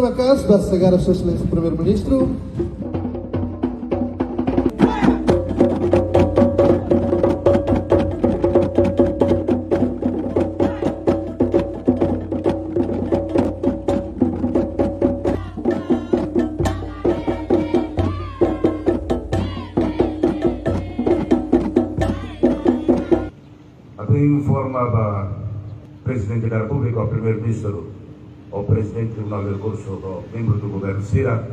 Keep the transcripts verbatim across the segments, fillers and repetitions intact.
Maka'as ba Sua Exelénsia Primeiru-Ministru. Atu informa ba Prezidente da Repúblika, Primeiru-Ministru, ho Prezidente Tribunál de Rekursu, ho membru do governu sira,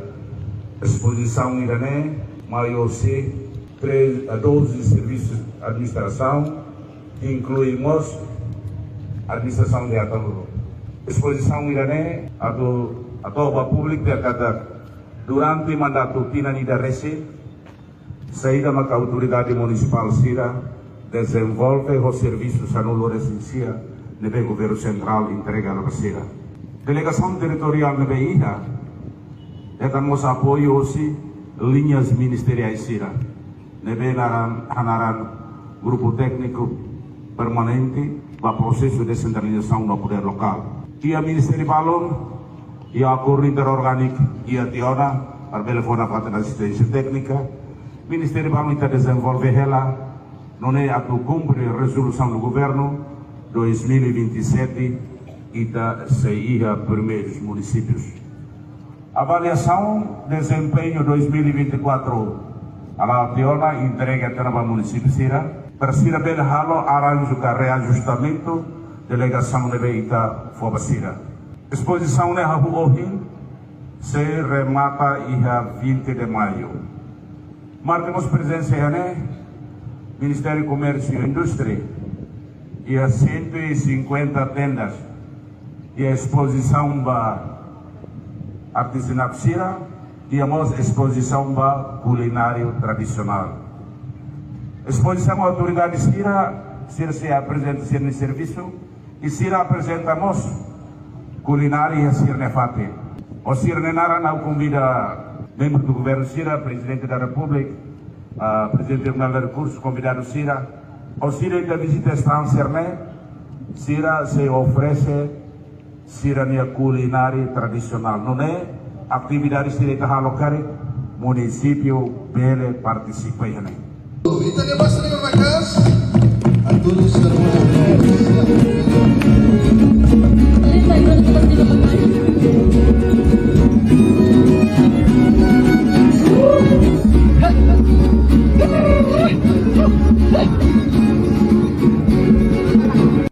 espozisaun ida-ne'e mai hosi treze a doze servisu administrasaun, inklui mós administrasaun de Ataúro. Espozisaun ida-ne'e atu, atu ba públiku dehan katak durante mandatu tinan ida resin, saida maka autoridade munisipál sira dezenvolve ho servisu sanulu resin sia ne'ebé governu sentrál entrega ba sira. Delegasaun territoriál ne'ebé iha hetan mós apoiu hosi liñas ministeriais sira ne'ebé naran, hanaran grupu tékniku permanente ba prosesu desentralizasaun no podér lokál. Iha ministériu balun, iha akordu interorgániku iha tiha ona, para bele fó nafatin asisténsia téknika. Ministériu balun ita dezenvolve hela, nune'e atu kumpre rezolusaun do governu dois mil e vinte e sete, ita sei iha primeirus munisípius. Avaliasaun dezempeñu dois mil e vinte e quatro, hala'o tiha ona, entrega tiha ona ba munisípiu sira, para sira bele halo arranju ka reajustamentu delegasaun ne'ebé ita fó ba sira. Espozisaun ne'e hahú ohin, sei remata iha vinte de maio. Marka mós prezensa iha ne'e Ministériu Komérsiu i Indústria, iha cento e cinquenta tendas, iha espozisaun ba artezanatu sira, iha mós espozisaun ba kulináriu tradisionál. Espozisaun autoridade sira, sira sei aprezenta sira-nia servisu, i sira aprezenta mós kulinária sira-nia fatin. Ho sira-nia naran ha'u konvida membru do governu sira, Prezidente da Repúblika, ah, Prezidente Tribunál de Rekursu, konvidadu sira, ho sira ita vizita estande sira-ne'e, sira sei oferese sira-nia kulinária tradisionál. Nune'e atividade sira ita halo karik, munisípiu bele partisipa iha ne'e. Ita-nia basa ne'e maka'as.